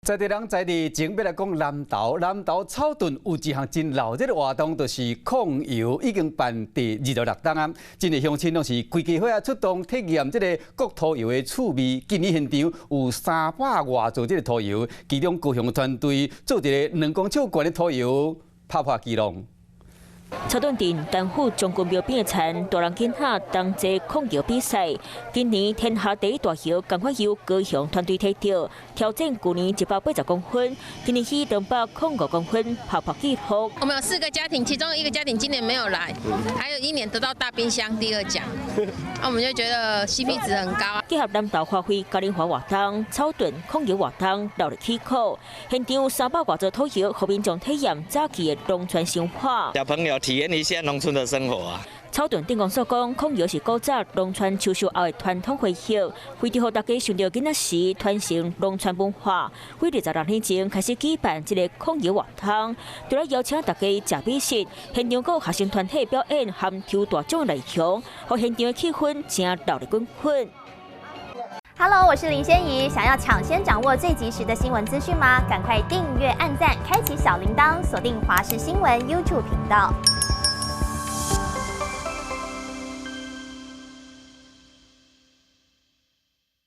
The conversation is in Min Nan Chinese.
在地人在地，前欲來講南投，南投草屯有一項真鬧熱的活動，就是控窯，已經辦第26冬啊。真濟鄉親攏是規家伙仔出動體驗這个焗土窯的趣味。今年現場有300外座這个土窯，其中高雄團隊做一个2公尺懸的土窯，拍破紀錄。草屯鎮丹府將軍廟邊的田，大人囡仔同齊控窯比賽。今年天下第一大窯，仝款由高雄團隊提著，挑戰舊年180公分，今年起205公分，拍破紀錄。我們有四個家庭，其中一個家庭今年沒有來，還有一年得到大冰箱第二獎，那我們就覺得 CP 值很高。結合南投花卉嘉年華活動，草屯控窯活動鬧熱起鼓，現場有300外座土窯，予民眾體驗早期的農村生活。小朋友體驗一下農村的生活啊！草屯鎮公所講，控窯是古早農村秋收後的傳統回憶，為著予大家想著囡仔時傳承農村文化，幾26年前開始舉辦這个控窯活動，除了邀請大家食美食，現場閣有學生團體表演含抽大獎內容，予現場的氣氛誠熱熱滾滾。 Hello，我是林仙怡，想要搶先掌握最及時的新聞資訊嗎？趕快訂閱、按讚、開啟小鈴鐺，鎖定華視新聞 YouTube 頻道。